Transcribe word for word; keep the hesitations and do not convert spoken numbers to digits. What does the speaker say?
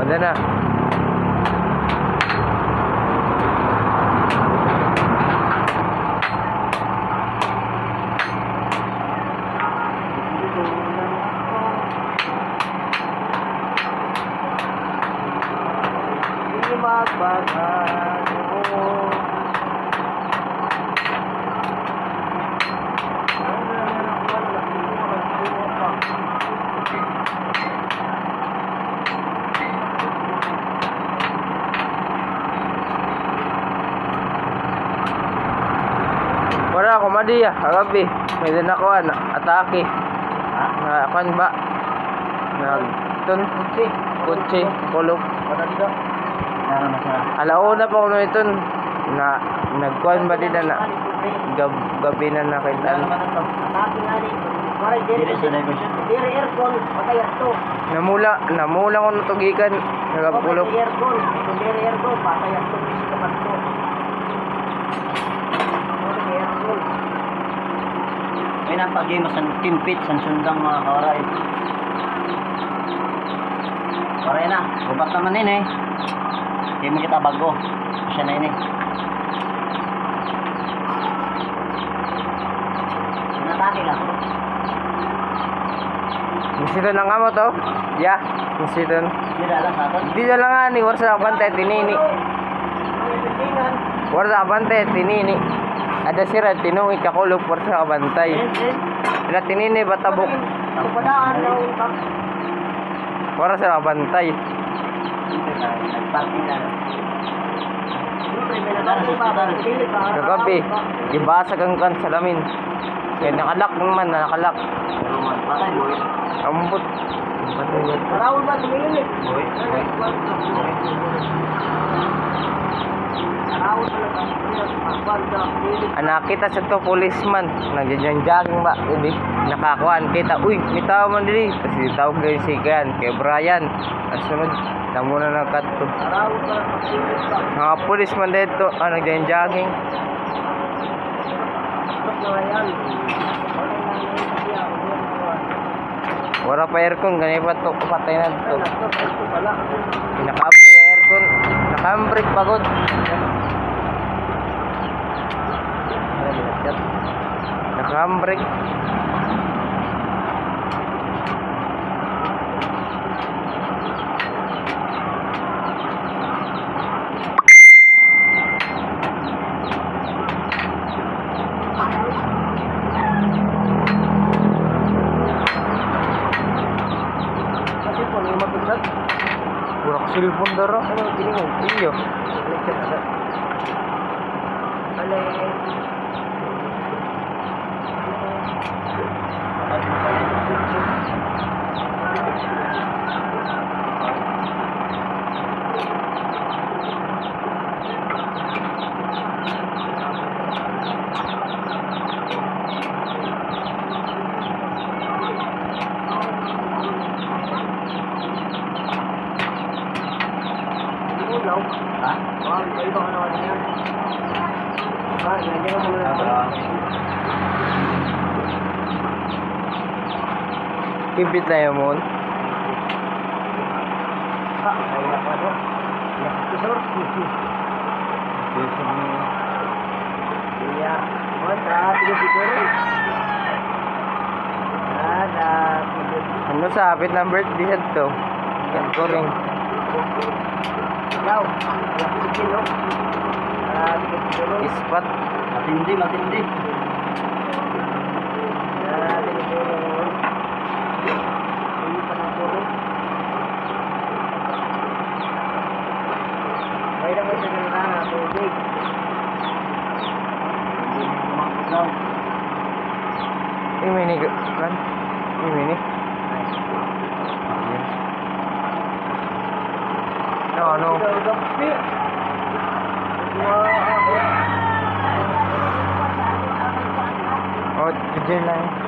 Dana. Wala ako madiya, kagabi. May din ako, ano, atake. Ha? Na, kuan ba? Nag-, tun? Kutsi. Kutsi, kulop. Ala una pa kuno iton. Na, nagkuan ba dida na? Gab-, gabi na nakita. Diri sa negosyo. Diri aircon, patay ato. Namula, namula kuno to gikan. Nagabulok. Diri aircon, diri aircon, patay ato. Ay, napag-imas an kimpit, san sundang, mga kawaray. Waray na, gubat naman ini. Di man kita bag-o. Siya na ini. Sinatake na ako. Gusto na nga mo to? Yeah, gusto. Di na lang sa aton. Di na lang ani, wala sa bantay, tinini. Wala sa bantay, tinini. Ada sira, tinungit ka kulop, wala sa bantay. Yes, yes. Wala tinini, batabok. Ang padaan daw, Wala sila kabantay. Kagabi, gibasag an kan salamin. Kay nakalak naman, nakalak. Ambot. An nakita sa to, policeman. Nagja-jogging ba? Hindi. Nakakuan kita. Uy, may tao man diri. Tas gitawag na si kuan, kay Brian. An sunod, kamo na nakadto. Mga pulis man didto, ah, nagja-jogging. Wala pa aircon, gani pa to, patay na to. Naka-aircon, naka-handbrake pa gud. Naka-handbrake. Pura ka cellphone dara. Iyo. Kibit na yun, Mon. Ano sa hapit ng birthday hadto? Ang kuring. Ispat. Matindi, matindi. Ini, kan? Ini. No, no. Oh, diyan lang.